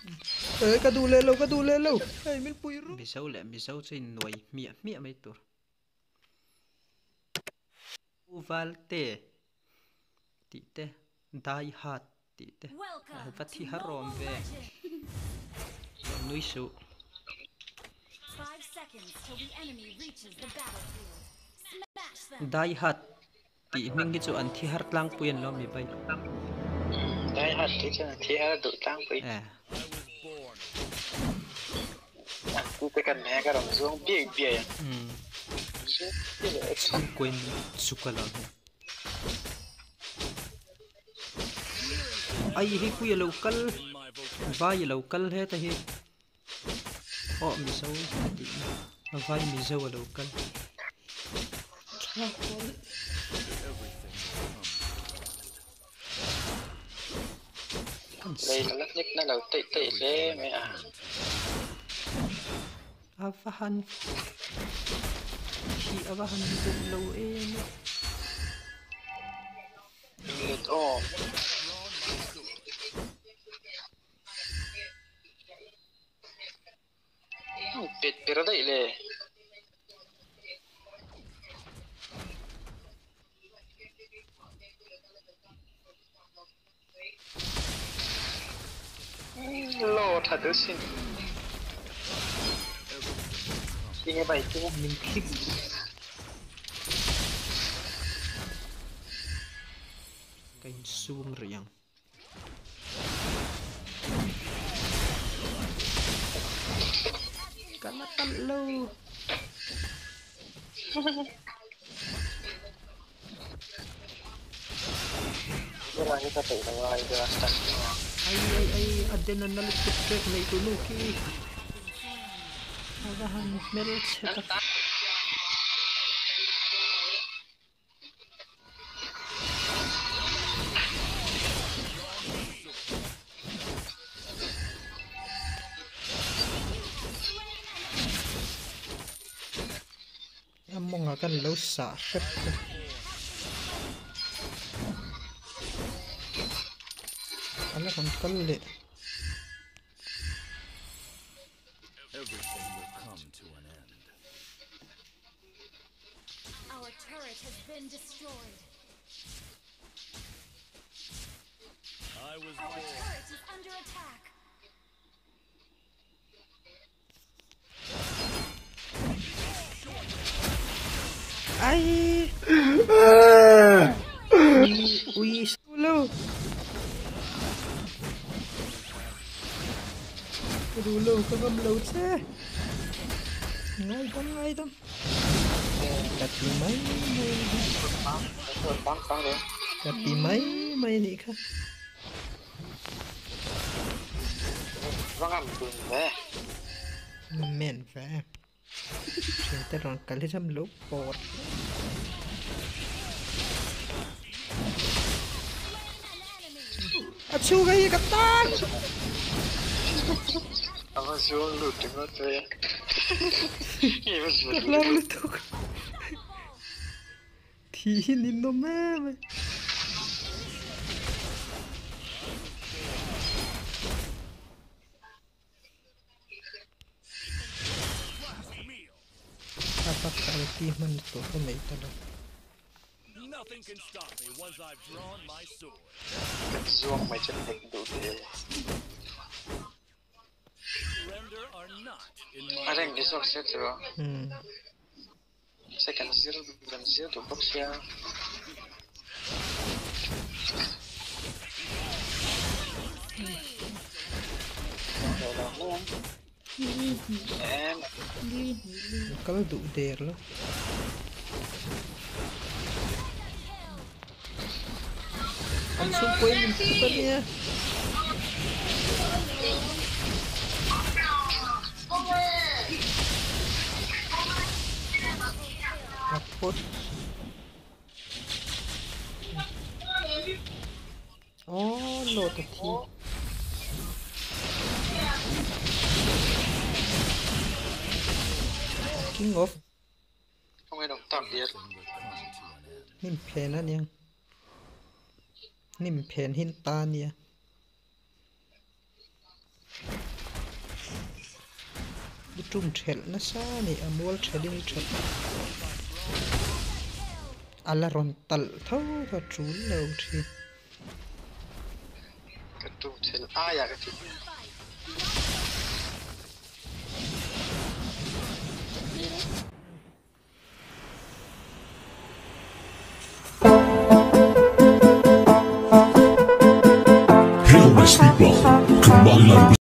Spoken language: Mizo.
E ka duh leh lo ka duh leh lo hei min pui ru. Mizo leh Mizo chu in nuai hmiah hmiah mai tur. U Valte tih te Die Hard tih te va thi har awm ve. Nui suh. Die Hard tih hming hi chu an thi har tlangpui an lo mi bai. Die Hard tih chuan an thi har duh tlangpui. An pu te kan hek a rawn zuang biai biai a. Chhungkaw in chuk a lo hi. Ai hei pui a lo kal vai a lo kal heta hi aw mizo ka tih na vai mizo a lo kal. Lei la la hnek na lo teih teih hle mai a. A va han thih a va han duh lo em e. Let aw. Pet per daih le. Lo tha deuh sin. Tinge bai tinge. Min click. Ka insum rih ang. Ka la talh lo. Ai ai ai a den a na lutuk trek nei tu nu khi a va han hmelchhe tak. A mawngah kan lo sah hrep te. A la rawn kal leh. Ai! Ui lo. Ka duh lo ka ngam lo che. Ngai dam ngai dam. Ka ti mai mai. Ka ti mai mai nih kha. Va ngam dun ve. Men ve. Thiante rawn kal hi chuan lo pawt. A chhung hei hi ka tan. A va zuang lut ringawt ve. Ka hlau lutuk. Thih hi ninawm em mai. A bak a ulti hman tawh ka nei ta lo. Zuang mai chu hnek duh teh. A reng ni zawk se chu. Second zir kan zir duh bawk sia. Kal duh der lo. An chhungkaw in min khup a nia. Ka phawt. Aw lawt a thi. King of Hnim phen a nia. Hnim phen hi ta nia. I tum thelh nasa a ni, a mual thelhin i thelh. A la rawn talh tho tho tul lo thin. Ka tum thelh aiah ka ti.